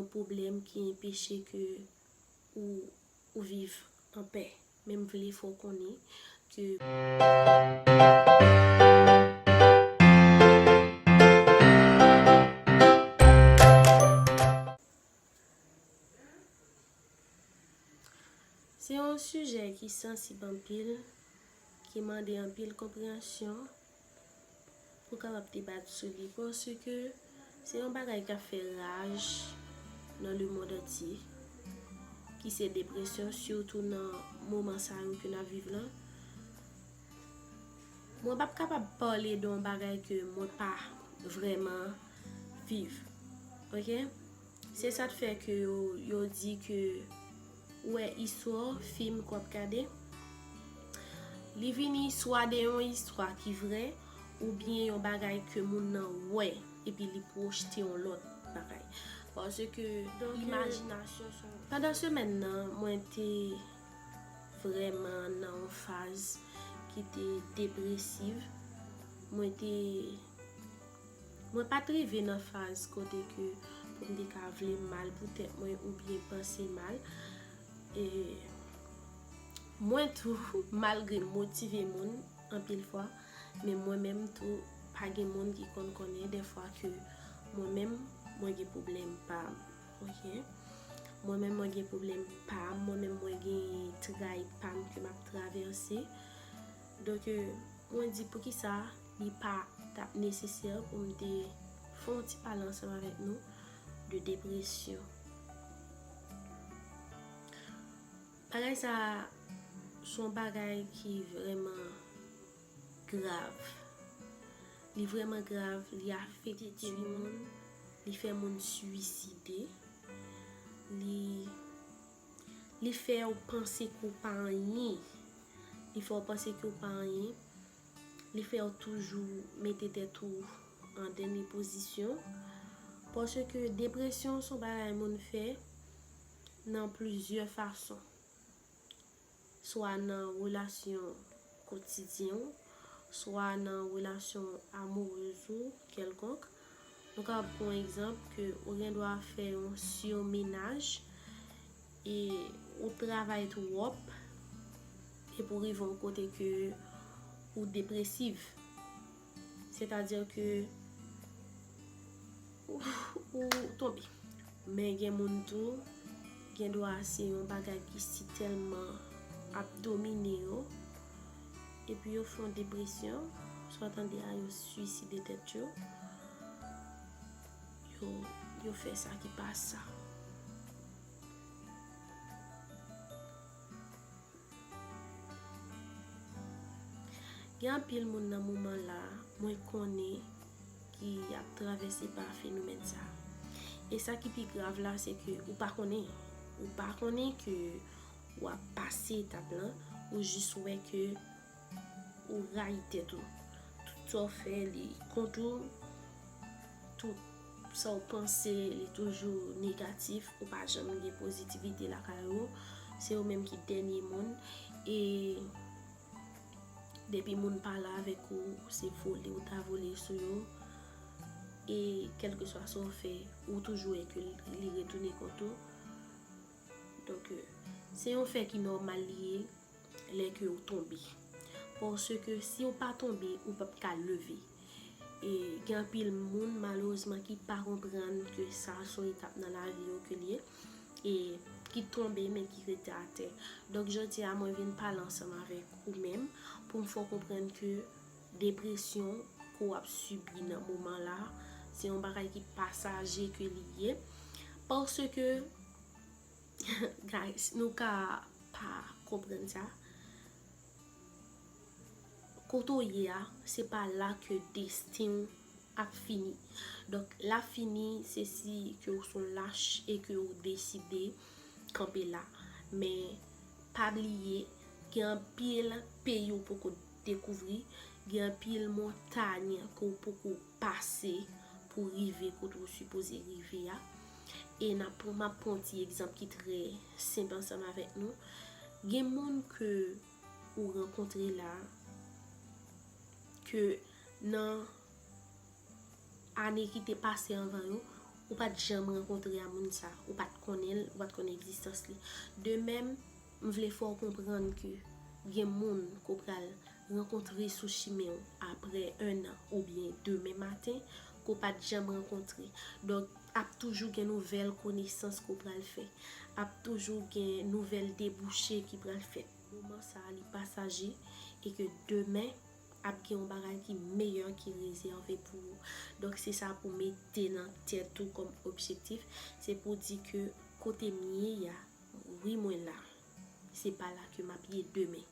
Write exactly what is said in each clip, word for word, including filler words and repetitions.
yon pwoblèm ki enpeche ke ou, ou viv anpè. Men m vle fè w konnen ke se yon sijè ki sansib anpil, ki mande anpil konpreyansyon pou kapab debat sou li, paske se yon bagay k ap fè raj nan lemonn antye, ki se depresyon, sitou nan moman sa yo ke n ap viv la. Mwen p ap kapab pale de yon bagay ke mwen pa vrèman viv. Oke? Se sa k fè ke yo, yo di ke ou wè istwa, fim ke w ap gade, li vini swa de yon istwa ki vrè, oubyen yon bagay ke moun nan wè, epi li pwojte yon lòt bagay. Paske, donk, imajinasyon se yon... Pandan semèn nan, mwen te vrèman nan yon faz ki te depresiv. Mwen te, mwen pa t rive nan faz kote ke pou m te ka vle mal pou tèt mwen oubyen panse mal. E mwen tou, malgre m motive moun anpil fwa, men mwen menm tou, pa gen moun ki konn konnen dèfwa ke mwen menm, mwen gen pwoblèm pa m. Oke? Mwen menm, mwen gen pwoblèm pa m, mwen menm, mwen gen tray pa m ke m ap travèse. Donk, euh, mwen di poukisa li pa t ap nesesè pou m te fè yon ti pale ansanm avèk nou de depresyon. Bagay sa a, se yon bagay ki vrèman grav. Li vrèman grav, li afekte moun, li fè moun swiside, li, li fè w panse ke w pa anyen, li fè w panse ke w pa anyen, li fè w toujou mete tèt ou an dènye pozisyon, paske depresyon se yon bagay moun fè nan plizyè fason. Swa nan relasyon kotidyen w, swa nan relasyon amourèz ou kèlkonk. Nou ka pran yon egzanp ke ou gen dwa fè yon sirmenaj e ou travay twòp epi w rive yon kote ke ou depresiv. Sètadi ke ou, ou tonbe. Men gen moun tou, gen dwa se yon bagay ki si tèlman ap domine yo, epi yo fè yon depresyon, sa w tande a, yo swiside tèt yo, yo, yo fè sa ki pa sa. Gen anpil moun nan moman la, mwen konnen ki ap travèse pa fenomèn sa. E sa ki pi grav la, se ke ou pa konnen. Ou pa konnen ke w ap pase etap lan, ou jis wè ke ou rayi tèt ou. Tout sa w fè, li kont ou. Tout sa w panse, li toujou negatif. Ou pa janm gen pozitivite lakay ou. Se ou menm ki dènye moun. E depi moun pale avèk ou, se vole ou ta vole sou yo. E kèlkeswa sa w fè, ou toujou wè ke li retounen kont ou. Donk, euh, se yon fè ki nòmal li ye lè ke w tonbe. Paske si w pa tonbe, ou p ap ka leve. E gen anpil moun, malerezman, ki pa konprann ke sa se yon etap nan lavi yo ke l ye, e ki tonbe, men ki rete atè. Donk, jodi a, mwen vin pale ansanm avèk ou menm pou m fè w konprann ke depresyon ke w ap sibi nan moman la, se yon bagay ki pasaje ke li ye. Paske, guys, nou ka pa konprann sa. Kote w ye a, se pa la ke desten w ap fini. Donk, l ap fini, se si ke w se yon lach e ke w deside kanpe la. Men, pa bliye, gen anpil peyi w poko dekouvri, gen anpil montany ke w poko pase pou rive kote w sipoze rive a. E n ap, m ap pran yon ti egzanp ki trè senp ansanm avèk nou. Gen moun ke ou rankontre la, ke nan ane ki te pase anvan yo, Ou pa t janm rankontre a moun sa, ou pa t konnen l, ou pa t konnen egzistans li. De menm, m vle fè w konprann ke gen moun ke w pral rankontre sou chimen w apre en an oubyen demen maten, ke w pa t janm rankontre. Donk, ap toujou gen nouvèl konesans ke w pral fè. Ap toujou gen nouvèl debouche ki pral fèt. Moman sa a, li pasaje e ke demen ap gen yon bagay ki meyè ki rezève pou ou. Donk, se sa pou mete nan tèt ou kòm objektif. Se pou di ke kote m ye a, wi, mwen la. Se pa la ke m ap ye demen.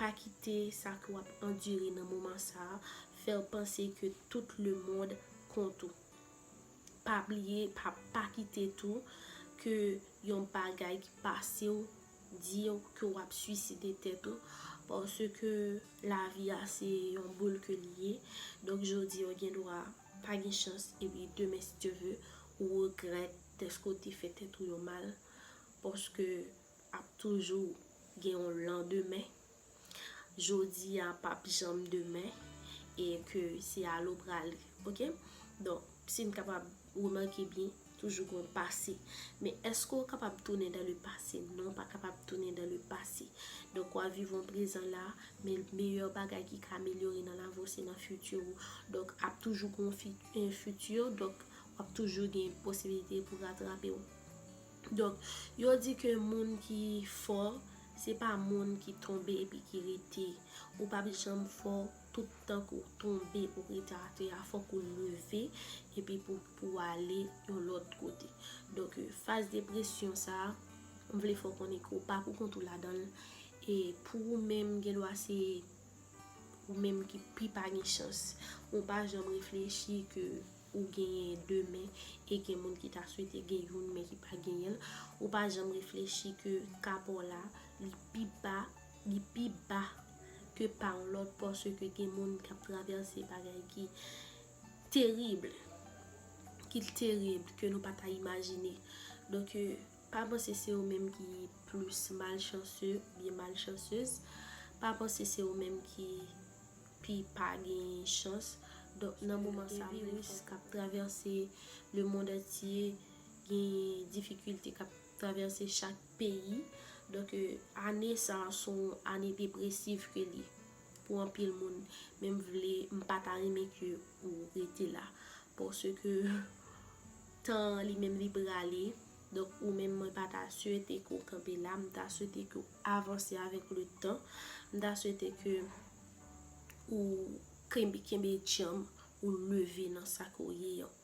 Pa kite sa ke w ap andire nan moman sa a fè w panse ke tout lemonn kont ou. Pa bliye, pa, pa kite tou ke yon bagay ki pase w di w ke w ap swiside tèt ou, paske lavi a se yon boul ke li ye. Donk, jodi a w gen dwa pa gen chans, epi demen, si Dye ve, ou regrèt dèske w te fè tèt ou yon mal, paske ap toujou gen yon landemen. Jodi a p ap janm demen, e ke se ale w prale, oke? Donk, si n kapab remake byen, toujou gen yon pase. Men èske w kapab tounen dans le passé? Non, w pa kapab tounen dans le passé. Donk, w ap viv yon prezan la, men meyè bagay ki ka amelyore nan lavi w, se nan fiti ou. Donk, ap toujou gen yon fi-, yon fiti, donk, w ap toujou gen posibilite pou ratrape w. Donk, yo di ke moun ki fò, se pa moun ki tonbe epi ki rete. Ou p ap janm fò tout tan ke w tonbe, ou rete atè a, fòk ou leve epi pou, pou w ale yon lòt kote. Donk, faz depresyon sa a, m vle fè w konnen ke w pa pou kont ou ladan l. E pou ou menm, gen dwa se ou menm ki pi pa gen chans. Ou pa janm reflechi ke ou genyen demen e gen moun ki ta swete gen youn men ki pa genyen l. Ou pa janm reflechi ke ka pa w la, li pi ba, li pi ba ke pa yon lòt, paske gen moun k ap travèse bagay ki terib, ki terib, ke nou pa ta imajine. Donk, euh, pa panse se ou menm ki plis malchanse oubyen malchansez. Pa panse se ou menm ki pi pa gen chans. Donk, nan moman sa, gen viris k ap travèse lemonn antye, gen difikilte k ap travèse chak peyi. Donk, euh, ane sa a se yon ane depresif ke li pou anpil moun. Men m vle, m pa ta renmen ke ou rete la. Paske tan an li menm li prale. Donk, ou menm, mwen pa ta swete ke w kanpe la. M ta swete ke w avanse avèk le tan. M ta swete ke ou kenbe, kenbe djanm, ou leve nan sa ke w ye an.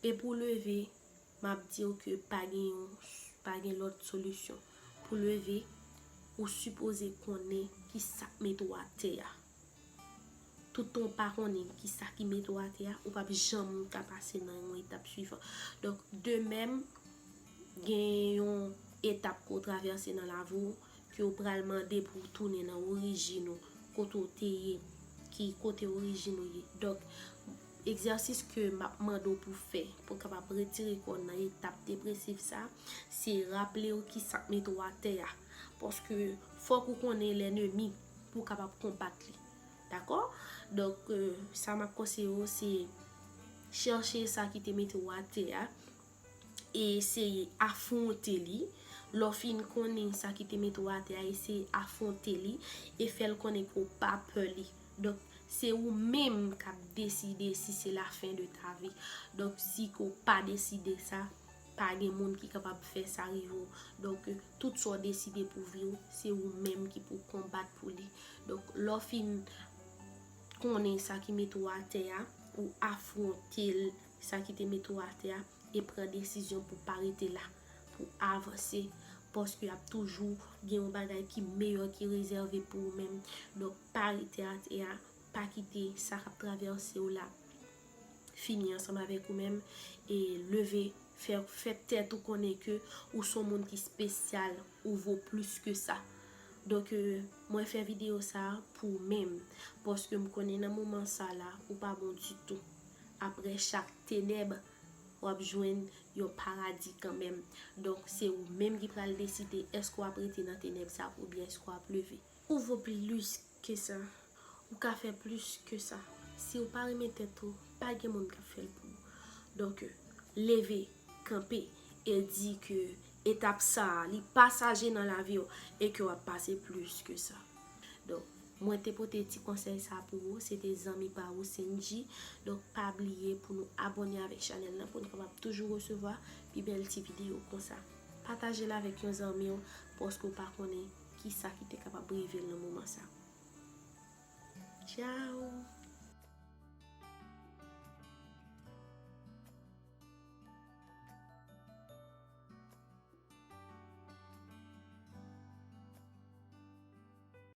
E pou w leve, m ap di w ke pa gen yon, pa gen lòt solisyon. Pou leve, ou sipoze konnen ki sa k mete w atè a. Toutan w pa konnen ki sa ki mete w atè a, ou p ap janm ka pase nan yon etap swivan. Donk, de menm, gen yon etap ke w travèse nan lavi w, ke w pral mande pou w tounen nan orijin ou, kote w te ye, ki kote orijin ou ye. Donk, egzèsis ke m ap mande w pou w fè, pou w kapab retire kò w nan etap depresif sa, se raple w ki sa k mete w atè a. Paske fòk ou konnen lènmi pou w kapab konbat li. Dakò? Donk, euh, sa m ap konseye w, se chèche sa ki te mete w atè a, e eseye afwonte li. Lè w fin konnen sa ki te mete w atè a, eseye afwonte li e fè l konnen ke w pa pè li. Donk, se ou menm k ap deside si se la fin de ta vie. Donk, si ke w pa deside sa, pa gen moun ki kapab fè sa rive w. Donk, tout sa w deside pou vi w, se ou menm ki pou konbat pou li. Donk, lè w fin konnen sa ki mete w atè a, ou afwonte l, sa ki te mete w atè a, e pran desizyon pou pa rete la, pou avanse, paske ap toujou gen yon bagay ki meyè ki rezève pou ou menm. Donk, pa rete atè a, pa kite sa k ap travèse w la fini ansanm avèk ou menm, e leve, fè, fè tèt ou konnen ke ou se yon moun ki espesyal, ou vo plis ke sa. Donk, euh, mwen fè videyo sa a pou ou menm, paske m konnen nan moman sa la, ou pa bon ditou. Apre chak tenèb, w ap jwenn yon paradi kanmenm. Donk, se ou menm ki pral deside èske w ap rete nan tenèb sa oubyen èske w ap leve. Ou vo plis ke sa. Ou ka fè plis ke sa. Si w pa renmen tèt ou, pa gen moun k ap fè l pou ou. Donk, leve, kanpe, e di ke etap sa a, li pasaje nan lavi w e ke w ap pase plis ke sa. Donk, mwen te pote ti konsèy sa pou ou, se te zanmi pa ou, Senji. Donk, pa bliye pou nou abòne avèk chanèl lan pou nou kapab toujou resevwa pi bèl ti videyo konsa. Pataje l avèk yon zanmi w, paske w pa konnen kisa ki te kapab rive l nan moman sa. Tchao!